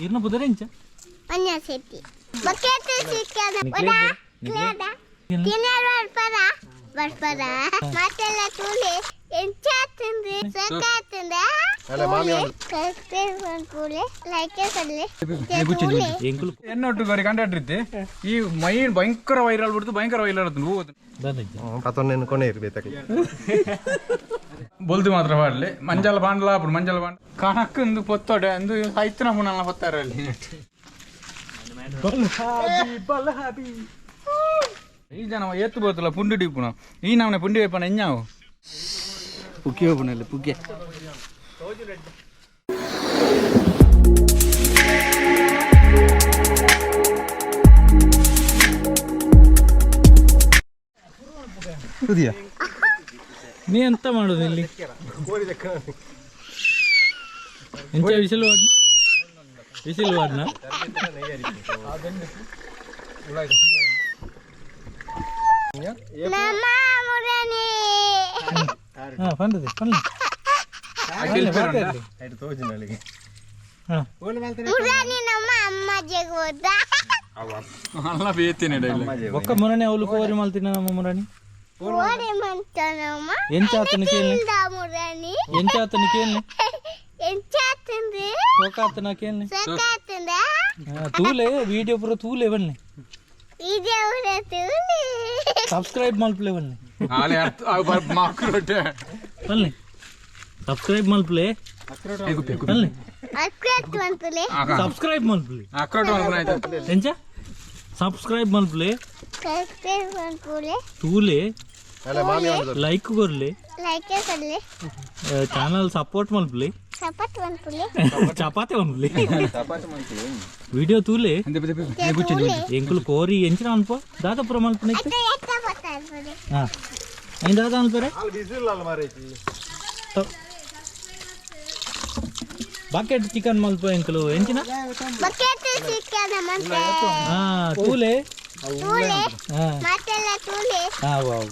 ಇರ್ನ ಪುದರೆಂಚ ಅನ್ಯ ಸೆಟ್ಟಿ ಬಕೆಟ್ ಸಿಕ್ಕದ ಒಡ ಕ್ಲೇದ ತಿನ್ನರ ಬರ್ಪರ ಬರ್ಪರ ಮಾತೆಲ್ಲ ತೂಲೆ ಎಂಚ ತಿಂದೆ ಸಕ ತಿಂದೆ ಸಬ್ಸ್ಕ್ರೈಬ್ ಮಾಡ್ಕೊಳ್ಳಿ, ಲೈಕ್ ಕೊಡ್ಲಿ. ಎಂಕುಲು ಎನ್ನೊಟ್ಟು ಗರಿ ಕಂಡಾಡ್ರಿದ್ದೆ ಈ ಮೈನ್ ಭಯಂಕರ ವೈರಲ್ ಬಿಡ್ತು, ಭಯಂಕರ ವೈರಲ್ ಆಡ್ತು ಹೂ ಪತೊನ್ನೆನ್ ಕೊನೆ ಇರ್ಬೇಕು. ಬೊಲ್ದು ಮಾತ್ರ ಪಾಡ್ಲಿ ಮಂಜಲ ಬಾಂಡ್ಲ ಆಪುಂಡು ಮಂಜಲ ಬಾಂಡ್ ಕಣಕ್ ಇಂದು ಪೊತ್ತೊಡೆ ಅಂದು ಐತನ ಪುನಲ್ಲ ಪೊತ್ತಾರೆ ಅಲ್ಲಿ. ಈ ಜನ ಏತ್ತು ಬೋತಲ್ಲ ಪುಂಡಿ ಡಿಪ್ಪುನ ಈ ನಮ್ಮನೆ ಪುಂಡಿ ವೈಪನ ಎಂಜಾವು ಪುಕ್ಕೆ ಹೋಪುನಲ್ಲಿ ಪುಕ್ಕೆ. ಪುದಿಯ ನೀ ಎಂತ ಮಾಡೋದು ಇಲ್ಲಿ? ಎಂಚ ವಿಸಿಲ್ ವಾಡ್ ವಿಸಿಲ್ ವಾಡ್ನ? ನಮ್ಮ ಮುರಣಿ ಹಾ ಪಂಡದೆ ಪನ್ಲೆ. ಹಾ ಮುರಣಿ ನಮ್ಮ ಅಮ್ಮ ಜಗೋದ ಅಲ್ಲ ಬೇತೇನೆ ಡೈಲಿ ಒಕ್ಕ ಮುರಣಿ ಅವಳು ಕೋರಿ ಮಲ್ತಿನ ನಮ್ಮ ಮುರಣಿ ಓರೆ ಮಂತನಮ್ಮ ಎಂಚ ಆತನ ಕೇಳಿ ತಿಂದ ಮುರಣಿ ಎಂಚ ಆತನ ಕೇಳಿ ಎಂಚ ತಿಂದೆ ಸೋಕಾತನ ಕೇಳಿ ಸಕ ತಿಂದೆ ತೂಲೆ ವಿಡಿಯೋ ಪೂರ ತೂಲೆ ಬನ್ನಿ ಇದೇ ಊರ ತೂಲೆ ಸಬ್ಸ್ಕ್ರೈಬ್ ಮಲ್ಪಲೆ ಬನ್ನಿ ಆಲೆ ಅರ್ಥ ಮಾಕ್ರೋಟೆ ಬನ್ನಿ ಸಬ್ಸ್ಕ್ರೈಬ್ ಮಲ್ಪಲೆ ಬನ್ನಿ ಅಕ್ರತ್ ಮಂತಲೆ ಸಬ್ಸ್ಕ್ರೈಬ್ ಮಲ್ಪಲೆ ಅಕ್ರೋಟ್ ಆಯ್ತು ಎಂಚ ಸಬ್ಸ್ಕ್ರೈಬ್ ಮಲ್ಪಲೆ ಸಬ್ಸ್ಕ್ರೈಬ್ ಮಾಡ್ಕೊಳ್ಳಿ ತೂಲೆ ಅಲ್ಲ ಮಾಮಿ ಒಂದು ಲೈಕ್ ಕೊರ್ಲೆ ಲೈಕ್ ಕೊಡ್ಲಿ ಚಾನಲ್ ಸಪೋರ್ಟ್ ಮಲ್ಪಲೆ ಸಪೋರ್ಟ್ ಮಲ್ಪಲೆ ಚಪಾತಿ ಮಲ್ಪಲೆ ವಿಡಿಯೋ ತೂಲೆ ಎಂಕುಲು ಕೋರಿ ಎಂಚಿನ ಅನ್ಪ ದಾದಾಪುರ ಮಲ್ಪನೆ ಅತ್ತ ಎತ್ತ ಬರ್ತಾರೆ ಹಾ ಐನ್ ದಾದ ಅನ್ಪರೆ ಬಕೆಟ್ ಚಿಕನ್ ಮಲ್ಪ ಎಂಕುಲು ಎಂಚಿನ ಬಕೆಟ್ ಸಿಕ್ಕದ ಮಂತೆ ಹಾ ತೂಲೆ ತೂಲೆ ಹಾ ಮಾತೆಲ್ಲ ತೂಲೆ ಹಾ ವಾವ್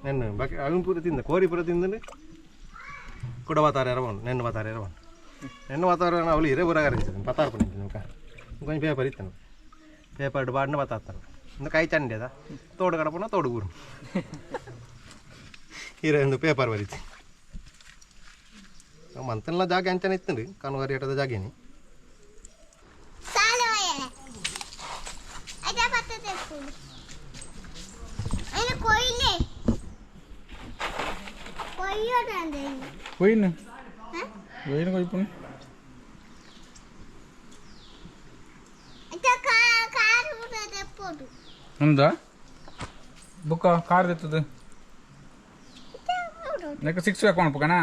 ನೆನ್ನು ಬಕೆ ಅವನ್ ಪೂರ ತಿಂದ ಕೋರಿ ಪೂರ ತಿಂದಂದ್ರೆ ಕುಡ ವಾತಾರ ಎರವನು ನೆನ್ನು ವಾತಾರ ಎರವನು ನೆನ್ನು ವಾತಾವರಣ ಅವಳು ಇರೇ ಬುರ ಕರಿಂಚದು ಪತಾರ ಪಣಿಂಚು ನಮ್ಕ కొంచెం పేపర్ ఇస్తాను పేపర్ బాడిన బతాస్తాను ఇందు కై చండేదా తోడు గడపన తోడు ఊరు ಹೀರೋ ಪೇಪರ್ ಬರೀತಿ ಮಂತನ್ಲ ಜಾಗ ಅಂಚನೆ ಇತ್ತು ಕನುಗಾರಿ ಏಟದ ಜಾಗೇನಿ ಸಾಲ ಅದ ಬರ್ತದೆ ಅಯ್ಯ ಕೊಯ್ಲೆ ಕೊಯ್ಯೋದಂದ್ರೆ ಕೊಯ್ನು ಕೊಯ್ನು ಕೊಯ್ಪುನು ఉందా బుక్ కార్ తెತ್ತದು నాకు 6 ಬ್ಯಾಕ್ ಕೊಣಪಕನಾ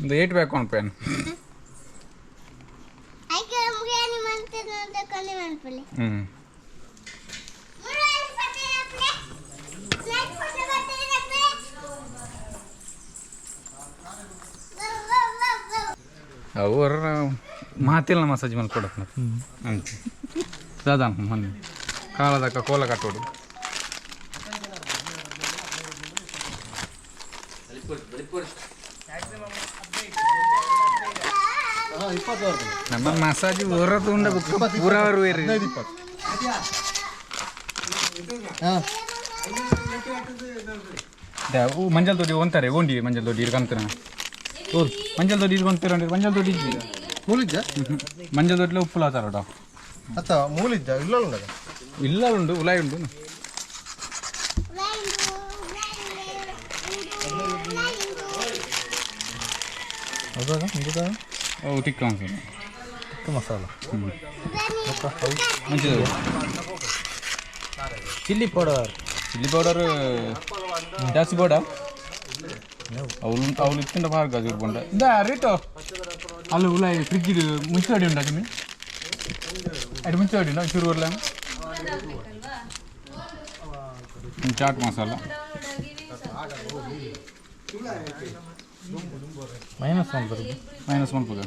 ಒಂದು 8 ಬ್ಯಾಕ್ ಕೊಣಪೇನು ಐಕೆ ಮುಗಿಯಾನಿ ಮಂತೆ ಕಲಿ ಮನ್ಪುಲೆ ಅವು ಮಾತಿಲ್ಲ ಮಸಾಜ್ ಮಲ್ಕೊಡಪ್ಪ ಅಂಚೆ ದಾದಾ ಮೊನ್ನೆ ಕಾಲದಕ್ಕ ಕೋಲ ಕಟ್ಟೋಡು ನಮ್ಮ ಮಸಾಜ್ ಹೊರತು ಪೂರವರು ಮಂಜಲ್ ದೊಡ್ಡಿ ಒಂತಾರೆ ಓಂಡಿ ಮಂಜಲ್ ದೊಡ್ಡಿ ಇರ್ಕಂತಾರ ಮಂಜಲ್ ದೊಡ್ಡಿ ಇರ್ಕೊಂತೀರ ಮಂಜಲ್ ದೊಡ್ಡಿ ಮೂಲಿಜ್ಜ ಮಂಜಲ್ ದೊಡ್ಡಿ ಉಪ್ಪುಲ ತಾರೋಡ ಅತ್ತ ಮೂಲಿಜ್ಜ ಇಲ್ಲ ಉಂಡ ಇಲ್ಲ ಉಂಡು ಉಲಾಯಿ ಉಂಡು ಓ ಟಿಕ್ಕ ಮಸಾಲ ಟಿಕ್ಕ ಮಸಾಲ ಮಂಚಿದ ಚಿಲ್ಲಿ ಪೌಡರ್ ಚಿಲ್ಲಿ ಪೌಡರ್ ಜಾಸ್ತಿ ಬೋಡ ಅವಳು ಅವಳು ಇತ್ತಿಂಡ ಪಾರ್ಗ ಜೂರ್ಬಂಡ ಇಂದ ರೇಟು ಅಲ್ಲ ಉಲಾಯಿ ಫ್ರಿಜ್ ಇದು ಮುಂಚೆ ಅಡಿ ಉಂಟಾ ಚಿಮ್ಮಿ ಅಡಿ ಮುಂಚೆ ಅಡಿ ಉಂಟಾ ಚೂರು ಬರ್ಲ ಚಾಟ್ ಮಸಾಲ ಮೈನಸ್ ಮಲ್ಪುಗ ಮೈನಸ್ ಮಲ್ಪುಗ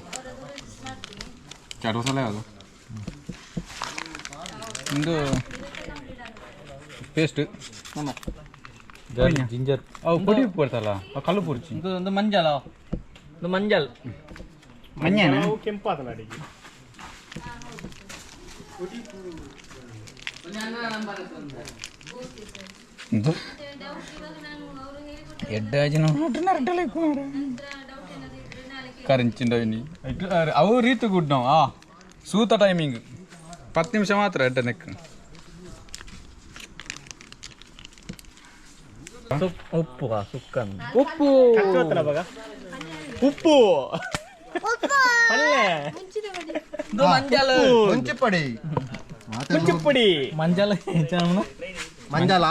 ಚಾಟ್ ಮಸಾಲ ಯಾವುದು ಇಂದು ಪೇಸ್ಟ್ ಜಿಂಜರ್ ಅವು ಪೊಡಿ ಕೊಡ್ತಲ್ಲ ಕಲ್ಲು ಪುರ್ಚಿ ಇದು ಒಂದು ಮಂಜಲ ಒಂದು ಮಂಜಲ್ ಮಂಜಾನ ಕೆಂಪಾದ ಅಡಿಗೆ ಎಡ್ಡಾಜಿನ ಕರಿಂಚಿಂಡವಿನಿ ಅವು ರೀತು ಗುಡ್ ನಾವು ಆ ಸೂತ ಟೈಮಿಂಗ್ 10 ನಿಮಿಷ ಮಾತ್ರ ಎಡ್ಡ ನೆಕ್ ಉಪ್ಪು ಸುಕ್ಕ ಉಪ್ಪು ಉಪ್ಪು ಪಲ್ಲೆ ಮುಂಚಿಪಡಿ ಮುಂಚಿಪುಡಿ ಮಂಜಾಲ ಮಂಜಾಲ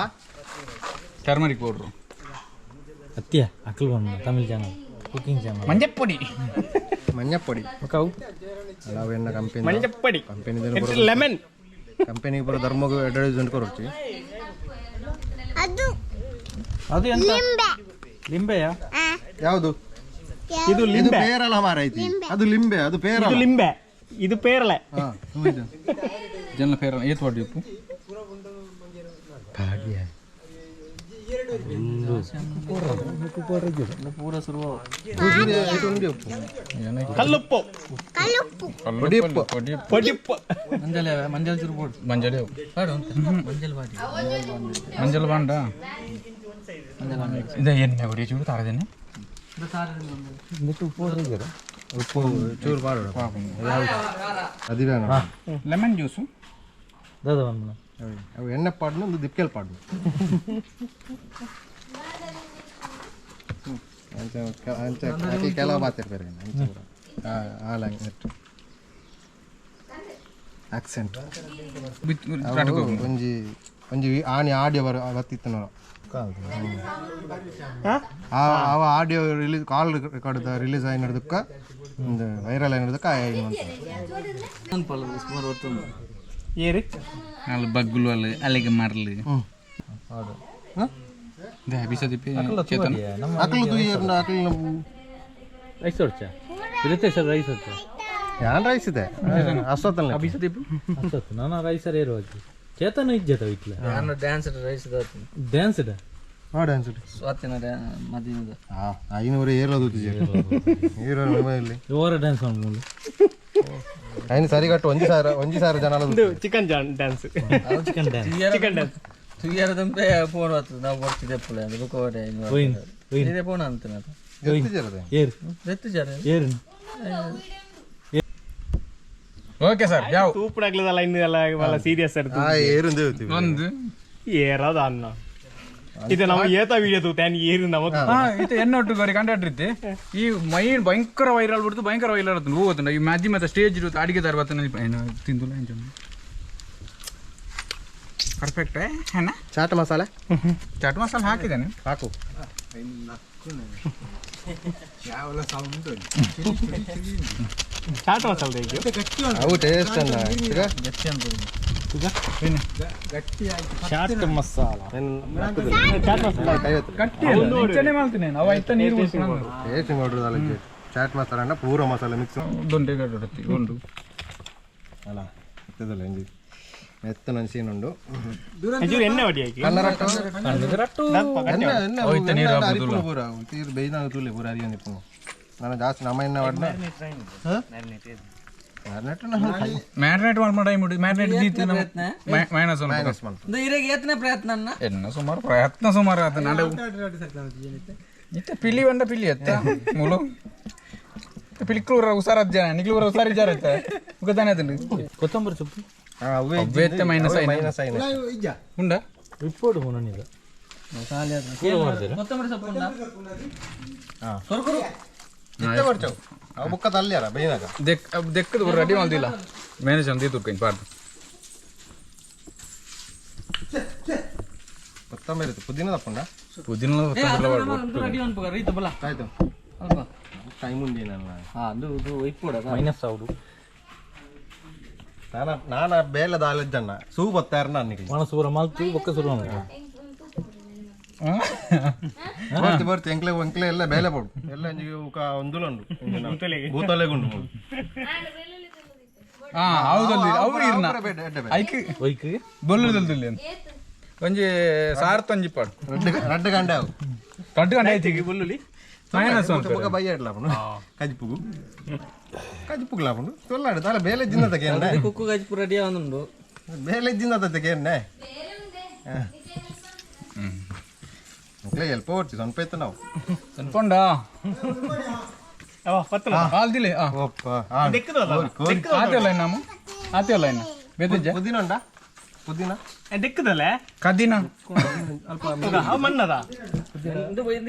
ಟರ್ಮರಿಕ್ ಪೌಡ್ರು ಅತ್ತಿಯ ಅಕ್ಕಲು ಬಂದ ತಮಿಳ್ ಚಾನಲ್ ಕುಕಿಂಗ್ ಚಾನಲ್ ಮಂಜಪ್ಪೊಡಿ ಮಂಜಪ್ಪೊಡಿ ಕವು ಅವು ಎಣ್ಣ ಕಂಪೆನಿ ಮಂಜಪ್ಪಡಿ ಕಂಪೆನಿ ಲೆಮನ್ ಕಂಪೆನಿಗೆ ಪೂರ ಧರ್ಮಗೂ ಅಡ್ವರ್ಟೈಸ್ಮೆಂಟ್ ಕೊರೊಚ್ಚಿ ಅದು ಅದು ಎಂತ ಲಿಂಬೆ ಲಿಂಬೆಯಾ ಯಾವುದು ಇದು ಇದು ಲಿಂಬೆ ಪೇರಲ ಮಾರೈತಿ ಅದು ಲಿಂಬೆ ಅದು ಪೇರಲ ಇದು ಲಿಂಬೆ ಇದು ಪೇರಳೆ ಹಾ ಜನ ಫೇರ್ ಏತ್ ವಾಡಿ ಉಪ್ಪು ಭಾಗ್ಯ ಕಲ್ಲುಪ್ಪು ಕಲ್ಲುಪ್ಪು ಪೊಡಿಪ್ಪು. ಪೊಡಿಪ್ಪು ಮಂಜಲ್ ಮಂಜಲ್ ಬಾಂಡ ಇದೆ ಎಣ್ಣೆ ಹೊಡಿ ಚೂರು ತಾರದೇನೆ ಉಪ್ಪು ಚೂರು ಮಾಡೋಣ ಅದು ಬೇಡ ಲೆಮನ್ ಜ್ಯೂಸು ದಾದ ಬಂದ ಅವು ಎಣ್ಣೆ ಪಾಡ್ನು ಒಂದು ದಿಪ್ಕೆಲ್ ಪಾಡ್ನು ಅಂಚ ಅಂಚ ಆಕೆ ಕೆಲವು ಮಾತಿರ್ತಾರೆ ಅಂಚ ಪೂರ. ಆ ಆ ಲ್ಯಾಂಗ್ವೇಜ್ ಆಕ್ಸೆಂಟ್ ಒಂಜಿ ಒಂಜಿ ಆಣಿ ಆಡಿಯೋ ಬರ ಬತ್ತಿತ್ತು ಅವ audio release call record release అయినದಕ್ಕ ಒಂದು ವೈರಲ್ అయినದಕ್ಕ ಏರಿ ಅಲ್ಲಿ ಬಗ್ಗುಲು ಅಲ್ಲಿ ಅಲ್ಲಿಗೆ ಮರಲು ಬಿಸ ದಿಪ್ಪಿ ಚೇತನ ಅಕಲು ತುಯ್ಯರ್ನ ಅಕಲು ರೈಸ್ ಹೊಡ್ಚಾ ಇರುತ್ತೆ ಸರ್ ರೈಸ್ ಹೊಡ್ಚಾ ಯಾನ್ ರೈಸ್ ಇದೆ ಅಷ್ಟೊತ್ತಲ್ಲ ಬಿಸ ದಿಪ್ಪು ಅಷ್ಟೊತ್ತು ನಾನು ರೈಸರ್ ಏರುವಾಗಿ ಚೇತನ ಇಜ್ಜತ ಇಟ್ಲ ನಾನು ಡ್ಯಾನ್ಸ್ ರೈಸ್ ಡ್ಯಾನ್ಸ್ ಇಡ ಹಾ ಡ್ಯಾನ್ಸ್ ಸ್ವಾತಿನ ಮದಿನದ ಹಾ ಐನೂರು ಏರೋದು ಏರೋ ಇಲ್ಲಿ ಓವರ್ ಡ್ಯಾನ್ಸ್ ಮಾಡ್ಬೋದು ಐನು ಸರಿಗಟ್ಟು ಒಂಜಿ ಸಾವಿರ ಜನ ಇದು chicken dance chicken dance chicken dance ತುಯ್ಯರದಂಪೆ phone ಬರ್ತದೆ ನಾವು ಬರ್ತಿದ್ದೆ ಪುಲೆ ಅದು ಬುಕ್ ಒಯ್ನ್ ಒಯ್ನ್ ಇದೇ ಫೋನ್ ಅಂತಾನೆ ಅದು ಏರು ಎತ್ತು ಜರ ಏರು ಓಕೆ ಸರ್ ಯಾವ ತೂಪುಡಾಗ್ಲದಲ್ಲ ಇನ್ನು ಎಲ್ಲ ಇವೆಲ್ಲ ಸೀರಿಯಸ್ ಇರ್ತದೆ ಆ ಏರುಂದೇ ಹೋಗ್ತೀವಿ ಒಂದು ಏರದ ಅನ್ನ ಇದು ನಮ್ಮ ಏತ ವಿಡಿಯೋ ತೂತೆ ಏರು ನಮ್ಮ ಹಾ ಇದು ಎನ್ನೊಟ್ಟು ಗರಿ ಕಂಡಾಡ್ರಿತ್ತೆ ಈ ಮೈನ್ ಭಯಂಕರ ವೈರಲ್ ಬಿಡ್ತು ಭಯಂಕರ ವೈರಲ್ ಆಯ್ತು ಹೋಗುತ್ತಂಡ ಈ ಮ್ಯಾಜಿ ಮತ್ತೆ ಸ್ಟೇಜ್ ಇರುತ್ತೆ ಅಡಿಗೆ ದಾರ ಬರ್ತಾನೆ ತಿಂದುಲ್ಲ ಪರ್ಫೆಕ್ಟ್ ಹೇನ ಚಾಟ್ ಮಸಾಲೆ ಚಾಟ್ ಮಸಾಲ ಹಾಕಿದ್ದೇನೆ ಹಾಕು ಚಾಟ್ ಮಸಾಲ ಅವು ಟೇಸ್ಟ್ ಅನ್ನ ಚಾಟ್ ಮಸಾಲ ಚಾಟ್ ಮಸಾಲ ಗಟ್ಟಿ ಇಚ್ಚನೆ ಮಾಡ್ತೀನಿ ಅವ ಇತ್ತ ನೀರು ಟೇಸ್ಟ್ ನೋಡ್ರದಲ್ಲ ಚಾಟ್ ಮಸಾಲ ಅನ್ನ ಪೂರ ಮಸಾಲೆ ಮಿಕ್ಸ್ ದೊಂಡೆ ಗಡ್ಡ ಒಂದು ಅಲ್ಲ ಎತ್ತದಲ್ಲ ಇಂಜಿ ಮೆತ್ತನ ಸೀನುಂಡು ಒಂಚೂರು ಎಣ್ಣೆ ಹೊಡಿ ಹಾಕಿ ಕನ್ನರಟ್ಟು ಎಣ್ಣೆ ಎಣ್ಣೆ ಎಣ್ಣೆ ಅರಿಪುನು ಪೂರ ತೀರ್ ಬೇಯ್ದಾಗ ತೂಲೆ ಪೂರ ಅರಿಯೊಂದು ಇಪ್ಪುನು ನಾನು ಜಾಸ್ತಿ ನಮ್ಮ ಎಣ್ಣೆ ವಾಡ್ನ ಮ್ಯಾರಿನೇಟ್ ಮ್ಯಾರಿನೇಟ್ ಮಾಡಿ ಟೈಮ್ ಮ್ಯಾರಿನೇಟ್ ದೀತಿ ಮೈನಸ್ ಮೈನಸ್ ಮಾಡ್ತು ಇರೆಗೆ ಏತನೇ ಪ್ರಯತ್ನ ಅನ್ನ ಎನ್ನ ಸುಮಾರು ಪ್ರಯತ್ನ ಸುಮಾರು ಆತ ನಾಡ ಇತ್ತ ಪಿಲಿ ಬಂಡ ಪಿಲಿ ಅತ್ತ ಮೂಲು ಪಿಲಿಕ್ಲೂರ ಹುಷಾರದ್ ಜನ ನಿಕ್ಲೂರ ಹುಷಾರಿ ಜಾರ ಇತ್ತ ಮುಖದಾನೆ ಅದನ್ನು ಕೊತ್ತಂಬರಿ ಸೊಪ್ಪು ಅವೇ ಅವ್ವೇತ್ತೆ ಮೈನಸ್ ಐನ ಮೈನಸ್ ಐನ ಉಂಡ ಇಪ್ಪೋಡು ಮುನನಿದ ಕೊತ್ತಂಬರಿ ಸೊಪ್ಪು ಉಂಡಾ ಇತ್ತೆ ಬರ್ಚವು ಅವು ಬುಕ್ಕ ತಲ್ಲಿಯಾರ ಬೇಯ್ನಾಗ ದೆಕ್ ದೆಕ್ಕದು ರೆಡಿ ಮಾಡ್ದಿಲ್ಲ ಮ್ಯಾನೇಜ್ ಅಂದಿ ತುರ್ಕೈನ್ ಪಾರ್ದು ಕೊತ್ತಂಬರಿ ಇತ್ತು ಪುದೀನ ತಪ್ಪುಂಡ ಪುದೀನ ರೆಡಿ ಅನ್ಪಗ ರೀತು ಬಲ ಆಯ್ತು ಅಲ್ಪ ಟೈಮ್ ಉಂಡೇನಲ್ಲ ಹಾ ಅದು ಇದು ಇಪ್ಪುಡ ಮೈನಸ್ ಆవుಡು ನಾನ ನಾನ ಬೇಲೆ ದಾಲೆಜ್ಜಣ್ಣ ಸೂ ಬತ್ತಾರ ನನಗೆ ಮನಸೂರ ಮಲ್ತು ಬೊಕ್ಕ ಸುರು ಬರ್ತಿ ಬರ್ತಿ ಎಂಕ್ಲೆ ಎಂಕ್ಲೆ ಎಲ್ಲ ಬೇಲೆ ಪೋಡು ಎಲ್ಲ ಒಂಜಿ ಉಕ ಒಂದುಲ ಉಂಡು ಭೂತಲೆಗುಂಡು ಹಾ ಹೌದಲ್ಲಿ ಅವ್ರು ಇರ್ನ ಐಕ್ ಒಯ್ಕ್ ಬೊಲ್ಲುದಲ್ದುಲ್ಲ ಒಂಜಿ ಸಾರ್ ತೊಂಜಿ ಪಾಡು ರಡ್ಡು ರಡ್ಡು ಗಂಡೆ ಅವು ರಡ್ಡು ಗಂಟೆ ಐತಿ ಬೊಲ್ಲುಲಿ ಮೈನಸ್ ಬೊಕ್ಕ ಬಯ್ಯ ಇಡ್ಲ ಅವನು ಕಜ್ಪುಗು ಕಜಿಪುಗ್ಲಾಪುಂಡು ತೊಲ್ಲಾಡು ದಾಲ ಬೇಲೆ ಜಿನ್ನದ ಕೇಂದ್ರ ಕುಕ್ಕು ಕಜಿಪು ರೆಡಿ ಆವೊಂದುಂಡು ಬೇಲೆ ಜಿನ್ನದ ಕೇಂದ್ರ ಮುಕ್ಲೆ ಎಲ್ಪ ಓಡ್ತಿ ಸ್ವಲ್ಪ ಇತ್ತು ನಾವು ಸ್ವಲ್ಪ ಅವ ಪತ್ತಲ ಆಲ್ದಿಲೆ ಆ ಒಪ್ಪ ದೆಕ್ಕದಲ್ಲ ಆತೆಲ್ಲ ಇನ್ನಾಮು ಆತೆಲ್ಲ ಇನ್ನ ಬೇದಿಜ್ಜ ಪುದೀನ ಉಂಡಾ ಪುದೀನ ದೆಕ್ಕದಲ್ಲ ಕದಿನ ಅವ ಮಣ್ಣದ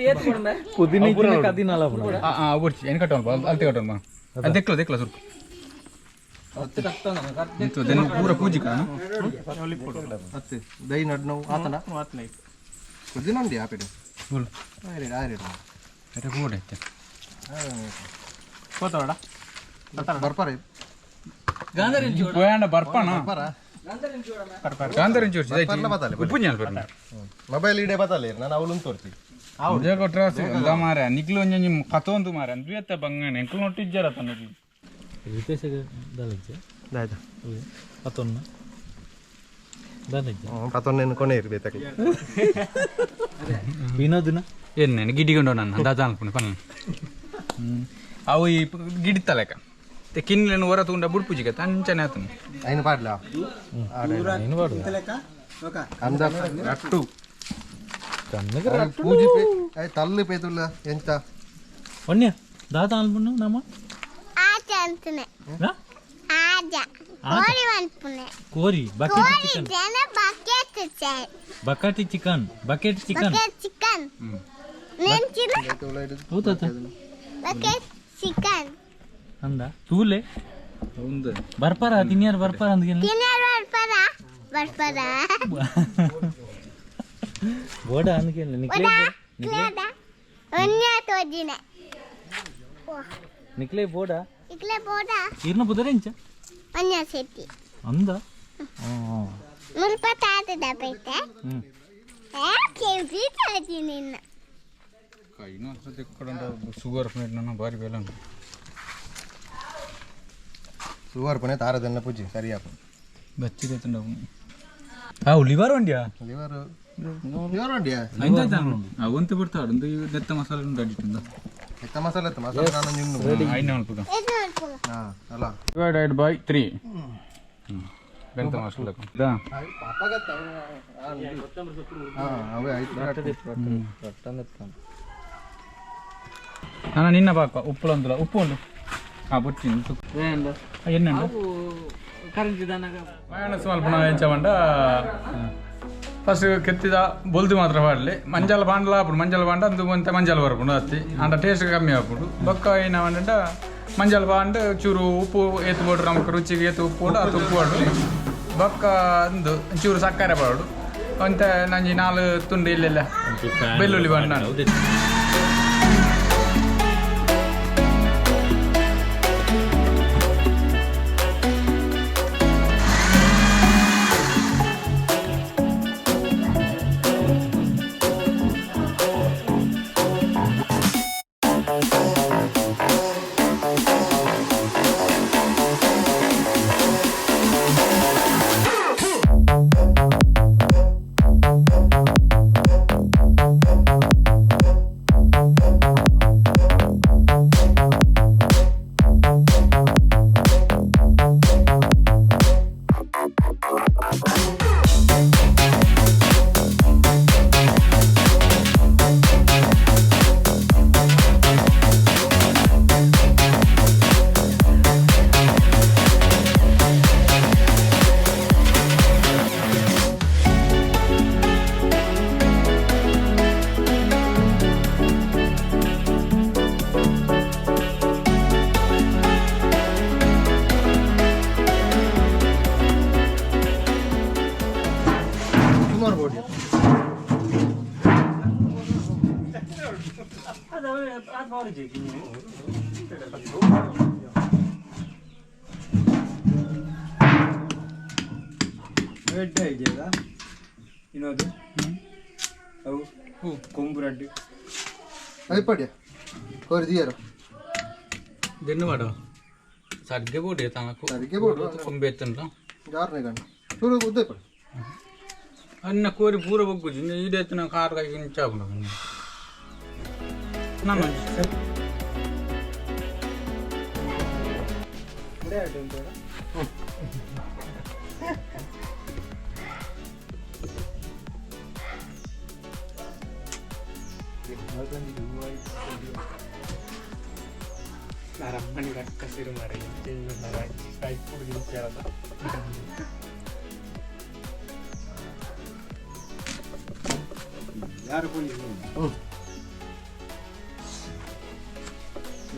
ಏತ್ ಕೊಡಂಬೆ ಪುದೀನ ಇತ್ತಿನ ಕದಿನ ಅಲ್ಲ ಪುನಃ. ಆ ಆ ಒಡ್ಚಿ ಏನು ಕಟ್ಟೋಣ ಅಲ್ತೆ ಕಟ್ಟೋಣ ಅದು ದೆಕ್ಕಲ ದೆಕ್ಕಲ ಸುರ್ಕು ಇಂತು ದೆನ್ ಪೂರ ಪೂಜಿ ಕಾಣ ಅತ್ತೆ ದೈ ನಡ್ ನೋವು ಆತನ ಪುದೀನ ಉಂಡಿ ಆಪಿಡು ಬೋಲು ಆಯ್ತು ಆಯ್ತು ಅರೆ ಬೋಡ್ ಐತೆ ಹೋತವಡ ಬರ್ಪಾರ ಪೋಯಾಂಡ ಬರ್ಪಾಣ ಬರ್ಪಾರ ಗಾಂಧರಿ ಚೋರ್ಚಿ ಬರ್ಪಾರ್ಲ ಬತ್ತಾಲೆ ಉಪ್ಪು ಬರ್ನ ಮೊಬೈಲ್ ಇಡೇ ಬತ್ತಾಲೆ ನಾನು ಅವಳು ತೋರ್ತಿ ಕೊಟ್ರ ಮಾರ ನಿಕ್ಲು ಒಂಜಿ ಕತೊಂದು ಮಾರ ದ್ವೇತ ಬಂಗಣ ಎಂಕುಲು ನೊಟ್ಟಿಜ್ಜಾರ ತನ್ನ ರಿತೇಶಗೆ ದಾಲಜ್ಜೆ ಆಯ್ತು ಪತ್ತೊನ್ನ ದಾಲಜ್ಜೆ ಪತ್ತೊಂದೇನು ಕೊನೆ ಇರ್ಬೇಕು ವಿನೋದ್ನ ಎನ್ನೇನು ಗಿಡಿಗೊಂಡು ನನ್ನ ದಾದ ಅನ್ಕೊಂಡು ಪನ್ನ ಅವು ಈ ಗಿಡಿತ ಲೆಕ್ಕ ಕಿನ್ಲೆನು ಹೊರ ತೂಂಡ ಬುಡ್ಪುಜಿಗೆ ತಂಚನೆ ಆತನು ಐನು ಪಾಡ್ಲಾ ಏನು ಪಾಡುದ ಅಂದ ರಟ್ಟು ಕಣ್ಣಗೆ ಪೂಜಿ ಪೇ I ತಲ್ಲು ಪೇತುಲ್ಲ ಎಂತ ಒಣ್ಯ ದಾದ ಅನ್ಪುನು ನಮ್ಮ ಆಜ ಅಂತಾನೆ ಹಾ? ಆಜ ಕೋರಿ ಅನ್ಪುನೆ ಕೋರಿ ಬಕೆಟ್ ಕೋರಿ ಚಿಕನ್ ಜನ bucket bucket chicken bucket chicken bucket chicken ನೆಂಚಿನ ಹೌದಾ ಬಕೆಟ್ ಚಿಕನ್ ಅಂದ ತೂಲೆ ಬರ್ಪಾರ ತಿನ್ಯಾರ ಬರ್ಪಾರ ಅಂದ್ಗೆ ತಿನ್ನರ್ ಬರ್ಪರ ಬರ್ಪರ ಬೋಡ ಅಂದ್ಗೆ ನಿಕ್ಲೆ ಒಡ ಕ್ಲೇದ ಒನ್ಯ ತೋಜಿನೆ ನಿಕ್ಲೆ ಬೋಡ ಇಕ್ಲೆ ಬೋಡ ಇರ್ನ ಬುದರೆಂಚ ಒನ್ಯ ಸೆಟ್ಟಿ ಅಂದ ಮುಲ್ಪ ತಾತದ ಬೈತೆ ಹ್ಮ್ ಏ ಕೆಂಪಿ ತಲತೀನಿ ನಿನ್ನ ಶುಗರ್ ನನ್ನ ಬಾರಿ ಬೇಲ ಶುಗರ್ ಪನೆ ತಾರದನ್ನ ಪೂಜಿ ಸರಿಯಾಪ ಬಚ್ಚಿದೆ ಅವು ಲಿವರ್ ಉಂಡ್ಯಾ ಲಿವರ್ ಲಿವರ್ ಉಂಡಿಯಾ ಅವಂತ ಬಿಡ್ತಾడు ಒಂದು ನೆತ್ತ ಮಸಾಲೆ ಉಂಟು ಅಡಿಟ್ಟಿಂದ ಎತ್ತ ಮಸಾಲೆ ಇತ್ತು ಮಸಾಲೆ ನಾನು ನಿನ್ನು ಐನ ಅನ್ಪುಗ ಇದು ಅನ್ಪುಗ ಹಾ ಅಲ್ಲ ಡಿವೈಡೆಡ್ ಬೈ 3 ಬೆಂತ ಮಸಾಲೆ ದಾ ಹಾ ಅವೇ ಆಯ್ತು ನಾನು ನಿನ್ನ ಬಾಕ ಉಪ್ಪು ಅಂದಲ್ಲ ಉಪ್ಪು ಉಂಡು ಆ ಬುಟ್ಟಿ ಎಣ್ಣೆ ಮಯೋನಸ್ ಮಲ್ಪುನ ಎಂಚ ಪಂಡ ಫಸ್ಟ್ ಕೆತ್ತಿದ ಬೊಲ್ದು ಮಾತ್ರ ಪಾಡ್ಲಿ ಮಂಜಲ್ ಬಾಂಡ್ಲ ಆಪುಂಡು ಮಂಜಲ್ ಬಾಂಡ ಅಂದು ಒಂತೆ ಮಂಜಲ್ ಬರ್ಪುಂಡು ಅತ್ತಿ ಅಂಡ ಟೇಸ್ಟ್ ಕಮ್ಮಿ ಆಪುಂಡು ಬೊಕ್ಕ ಏನ ಪಂಡ ಮಂಜಲ್ ಬಾಂಡ್ ಚೂರು ಉಪ್ಪು ಏತು ಬೋಡು ನಮಕ್ ರುಚಿಗೆ ಏತು ಉಪ್ಪು ಉಂಡು ಅದು ಉಪ್ಪು ಪಾಡು ಬೊಕ್ಕ ಅಂದು ಚೂರು ಸಕ್ಕರೆ ಪಾಡು ಒಂತೆ ನಂಜಿ ನಾಲ್ ತುಂಡು ಇಲ್ಲೆಲ್ಲ ಬೆಳ್ಳುಳ್ಳಿ ಬಣ್ಣ ಸುಮಾರು ಬೋಡಿ ಅಯ್ಯಪ್ಪಡಿಯ ಕೋರಿ ದಿಯರು ದೆನ್ನು ಮಾಡು ಸಡ್ಗೆ ಬೋಡಿ ತನಕು ಸರಿಗೆ ಬೋಡು ಕೊಂಬೆ ಎತ್ತುಂಡ ಜಾರ್ನೆ ಗಂಡು ಚೂರು ಉದ್ದ ಇಪ್ಪಡು ಅನ್ನ ಕೋರಿ ಪೂರ ಬೊಗ್ಗುಜಿ ಈಡೆತ್ತಿನ ಕಾರ್ ಕೈ ಇಂಚಾಪುಂಡು ನಾನು ನರಮ್ಮನಿ ರಕ್ಕಸಿರು ಮರ ಯಾರು ಪೊಲೀಸ್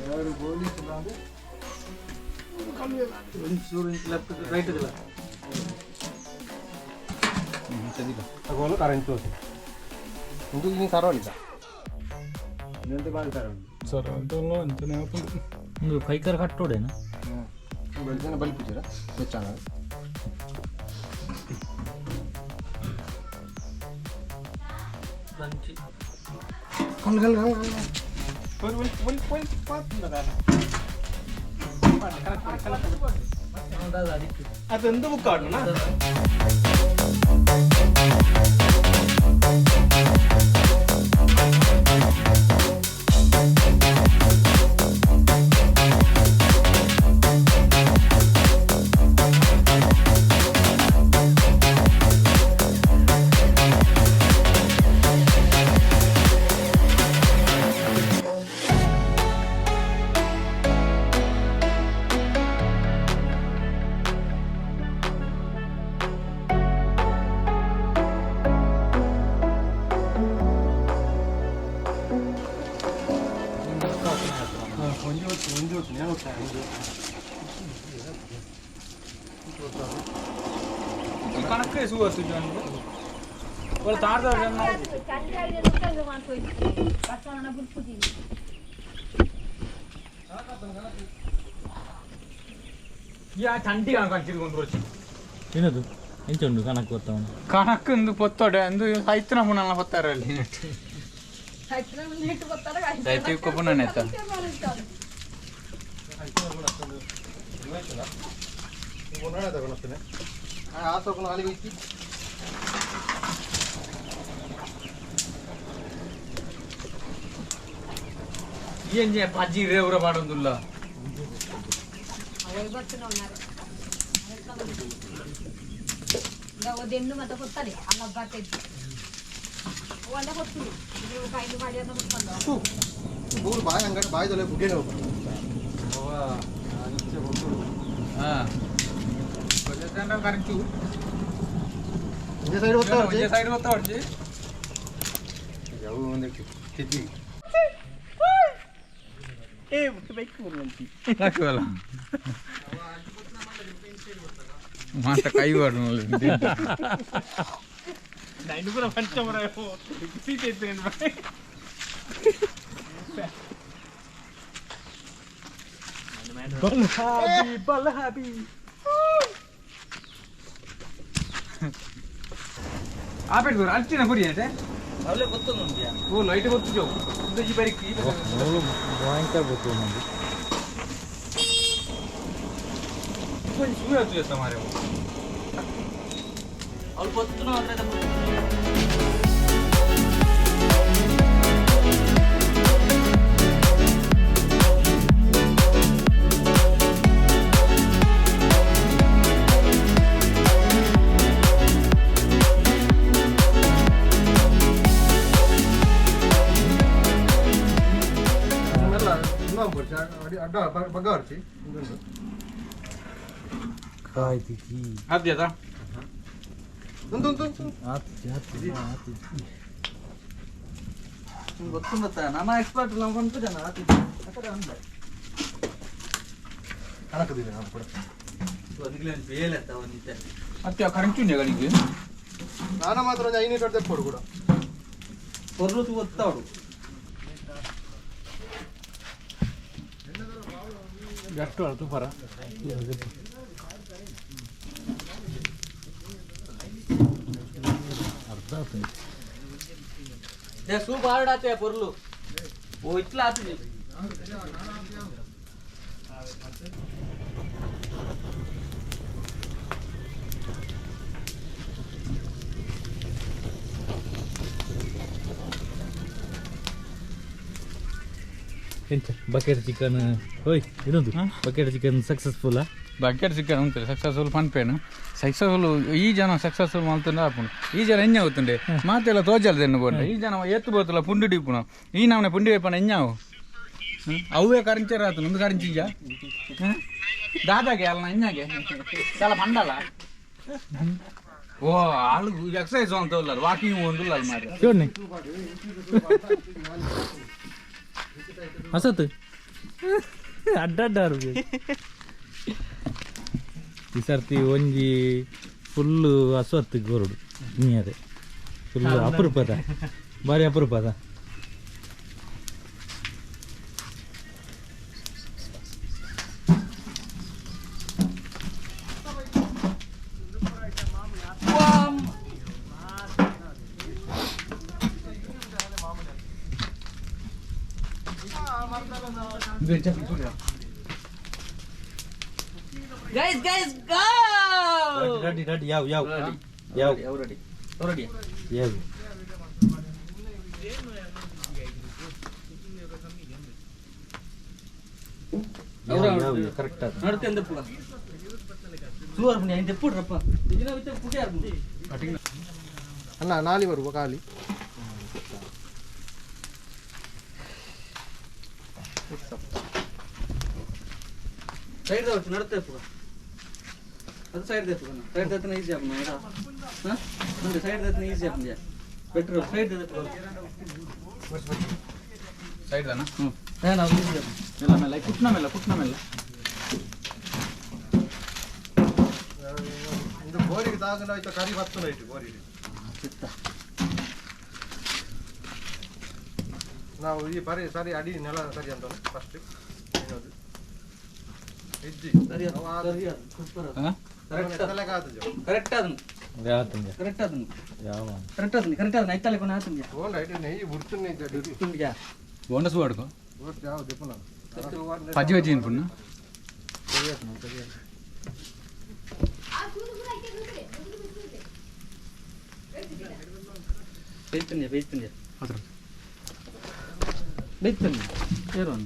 ಯಾರು ಪೊಲೀಸ್ ಲೆಫ್ಟ್ ರೈಟ್ ಇಲ್ಲ ತಗೋಲು ಕರೆಂಟ್ ತೋರಿಸಿ ಇಂದು ಸರವಳಿದ ಸರ್ ಅಂತಲ್ಲ ಅಂತಾನೆ ಒಂದು ಕೈಕರ್ ಕಟ್ಟೋಡೇನಾ ಬೆಳಗ್ಗೆ ಬಲಿಪುಜಿರ ಹೆಚ್ಚಾನ ಕಲ್ ಕಲ್ ಕಲ್ ಅದೊಂದು ಬುಕ್ ಆಡೋಣ. ಕಣಕ್ಕೆ ಸುವರ್ತು ಒಳ್ಳೆ ತಾಡ್ದ ಯಾ ಚಂಡಿ ಕಣಕ್ ಕೊಂಡು ಏನದು ಎಂಚ ಉಂಡು ಕಣಕ್ ಗೊತ್ತವನು ಕಣಕ್ ಒಂದು ಪೊತ್ತೊಡೆ ಅಂದು ಸೈತನ ಪುನಲ್ಲ ಪೊತ್ತಾರೆ ಅಲ್ಲಿ ಸೈತಿ ಪುನಃ ಎತ್ತ ಏನ್ ಪಜ್ಜಿ ರೇವ್ರ ಪಾಡೊಂದುಲ್ಲ ಬಾಯಿ ಹಂಗಾರೆ ಬಾಯಿದಲ್ಲೇ ಬುಗ್ಗೇನೆ ಹೋಗ್ಬೇಕು. ಹಾಂ ಕರೆಂಚು ಒಂದೇ ಸೈಡ್ ಹೋಗ್ತಾ ಒಂದೇ ಸೈಡ್ ಗೊತ್ತಾ ಹೊಡ್ಚಿ ಹಾಕುವಲ್ಲ ಮಾತ ಕೈ ಆಪೆಟ್ ಅಲ್ಚಿನ ಗುರಿ అంటే ಅವಲೇ ಗೊತ್ತೊಂದುಂಟಿಯಾ ಓ ಲೈಟ್ ಗೊತ್ತು ಜೋ ಈ ಬಾರಿ ಭಯಂಕರ ಗೊತ್ತು కొంచెం సూర్య చేస్తాం మరి ಅವ್ಳು ಗೊತ್ತು ಅಂದ್ರೆ ಅಡ್ಡ ಬಗ್ಗ ಹೊಡ್ಚಿ ಅದ್ಯತಾ ಉಂಟು ಉಂಟು ಉಂಟು ಗೊತ್ತುಂಬತ್ತ ನಮ್ಮ ಎಕ್ಸ್ಪರ್ಟ್ ನಾವು ಕೊಂತು ಜನ ಕಣಕದಿಲ್ಲ ನಾನು ಕೂಡ ಬೇಲೆ ಒಂದಿತ್ತೆ ಅತ್ತೆ ಕರೆಂಚು ಗಣಿಗೆ ನಾನು ಮಾತ್ರ ಒಂದು ಐನೂರು ತೆಪ್ಪೋಡು ಕೂಡ ಹೊರ್ಲು ಗೊತ್ತಾವಡು ಎಷ್ಟು ತುಪ್ಪರ ಅರ್ಧ ಆತು. ಸೂಪ್ ಆರ್ಡಾತೆ ಪೊರ್ಲು ಓ ಇಟ್ಲ ಆತದೆ ಎಂಚ ಬಕೆಟ್ ಚಿಕನ್ ಓಯ್ ಇನ್ನೊಂದು ಬಕೆಟ್ ಚಿಕನ್ ಸಕ್ಸಸ್ಫುಲ್. ಬಕೆಟ್ ಸಿಕ್ಕ ಉಂಟು ಸಕ್ಸಸ್ಫುಲ್ ಪನ್ಪೇನು ಸಕ್ಸಸ್ಫುಲ್ ಈ ಜನ ಸಕ್ಸಸ್ಫುಲ್ ಮಲ್ತುಂಡ ಆಪುಂಡು ಈ ಜನ ಎಂಜ ಆಗುತ್ತುಂಡೆ ಮಾತೆಲ್ಲ ತೋಜಲ್ದೆನ್ನು ಬೋಂಡ ಈ ಜನ ಏತ್ತು ಬೋತಲ್ಲ ಪುಂಡು ಡಿಪ್ಪುನ ಈ ನಮ್ಮನೆ ಪುಂಡಿ ವೇಪನ ಎಂಜಾವು ಅವೇ ಕರಿಂಚರ ಆತು ಒಂದು ಕರಿಂಚಿಜ ದಾದಾಗೆ ಅಲ್ಲ ಎಂಜಾಗೆ చాలా పండాల ಓ ಆಳು ಎಕ್ಸಸೈಸ್ ಅಂತ ಉಳ್ಳಾರು ವಾಕಿಂಗ್ ಒಂದು ಉಳ್ಳಾರು ಮಾರ್ರೆ చూడండి ಅಸತ್ ಅಡ್ಡಡ್ಡಾರು ಈ ಸರ್ತಿ ಒಂಜಿ ಫುಲ್ಲು ಅಸ್ವತ್ತು ಗೋರುಡು ನೀಯರೆ ಫುಲ್ ಅಪರೂಪದ ಭಾರಿ ಅಪರೂಪದ Guys, guys, go! Ready ready ಯಾವ ಯಾವ ಯಾವ ready ready ಯಾವ ಕರೆಕ್ಟ್ ಅದು ನಡತೆ ಅಂದ ಪುಡ ಸೂರ್ ಪುಣ್ಯ ಇಂದ ಪುಡ್ರಪ್ಪ ಇದಿನ ವಿತ ಪುಡಿ ಆರ್ಪು ಅಣ್ಣ ನಾಲಿ ಬರುವ ಖಾಲಿ ಸೈಡ್ ದವಚ್ ನಡತೆ ಪುಡ ಅದು ಸೈಡ್ they ಪುಡ ಸೈಡ್ ದತ್ತನ ಈಜಿ ಆಪುನ ಇಡ ಹಾ ಮುಂದೆ ಸೈಡ್ ದತ್ತನ ಈಜಿ ಆಪುನ ಬೆಟರ್ ಸೈಡ್ they ಪುಡ ಸೈಡ್ ದಾನ ಹ್ಮ್ ನಾವು ಈಜಿ ಆಪುನ ಮೆಲ್ಲ ಮೆಲ್ಲ ಕುಟ್ನ ಮೆಲ್ಲ ಕುಟ್ನ ಮೆಲ್ಲ ಇಂದು ಬೋರಿಗೆ ತಾಗಂಡ ಆಯ್ತು ಕರಿ ಬತ್ತುಂಡ ಇಟ್ಟು ಬೋರಿಗೆ ಚಿತ್ತ ನಾವು ಈ ಪರಿ ಸರಿ ಅಡಿ ನೆಲ ಸರಿ ಅಂತ ಫಸ್ಟ್ ಇನ್ನೊಂದು ಇಜ್ಜಿ ಸರಿ ಅದು ಸರಿ ಅದು ಸೂಪರ್ ಅದು ಹಾ ಕರೆಕ್ಟ್ ಆತಜ ಕರೆಕ್ಟ್ ಅದನ್ನು ಯಾವತ್ತಂಜ ಕರೆಕ್ಟ್ ಅದನ್ನು ಯಾವ ಕರೆಕ್ಟ್ ಅದನ್ನು ಕರೆಕ್ಟ್ ಅದನ್ನು ಐತಲೆ ಕೊನೆ ಆತಂಜ ಓಂಡ ಇಟ್ಟು ನೆಯ್ಯಿ ಬುಡ್ತುನ್ನೆ ಇದ್ದ ಡ್ಯೂಟಿ ತುಂಡ್ಯಾ ಬೋಂಡ ಸೂ ಆಡ್ಕೊ ಬುಡ್ತು ಯಾವ ದೆಪ್ಪುನ ಪಜ್ಜಿ ವಜ್ಜಿ ಪುಣ್ಣ ಬೇಯ್ತಂಜ ಬೇಯ್ತಂಜ ಬೇಯ್ತಂಜ ಏರೋನ್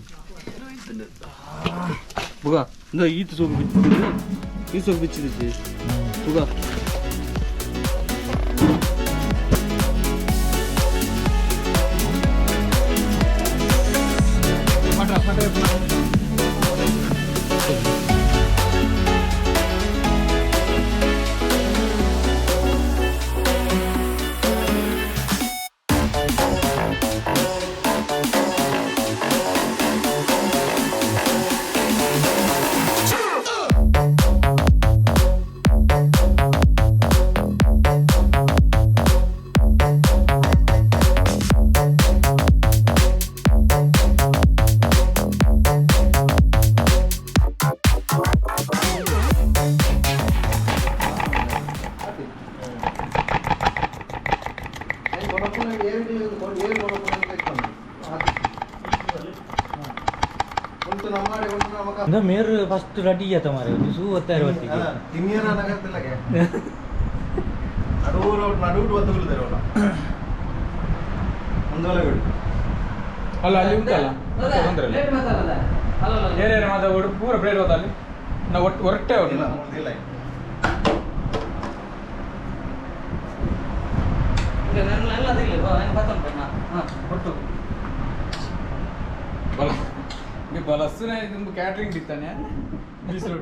ಬುಗ ಇಂದ ಈತ ಸೋಗು ಬಿಚ್ಚಿದ್ದು ಈ ಸೋಗು ಬಿಚ್ಚಿದ್ದು ಬುಗ ಮೇರು ಫಸ್ಟ್ ರೆಡಿ ಆತ ಮಾರೆ ಸೂ ಒತ್ತಾರೆ ಒಟ್ಟಿಗೆ ತಿನ್ನಿಯರ ನಗರದಲ್ಲಗೆ ನಡುವು ನಡುವು ಒತ್ತುಗುಳ್ತಾರೆ ಒಂದೊಳೆ ಬಿಡು ಅಲ್ಲ ಅಲ್ಲಿ ಉಂಟಲ್ಲ ತೊಂದರೆ ಇಲ್ಲ ಬೇರೆ ಬೇರೆ ಮಾತಾ ಒಡು ಪೂರ ಪ್ಲೇಟ್ ಹೋದ ಅಲ್ಲಿ ನಾವು ಒಟ್ಟು ಹೊರಟೆ ಇಲ್ಲ ಹೊರಟು ಇಲ್ಲ ಬಲ ಬಲಸ್ಸುನ ಕ್ಯಾಟ್ರಿಂಗ್ ಇತ್ತಾನೆ ಬಿಸಿಲು.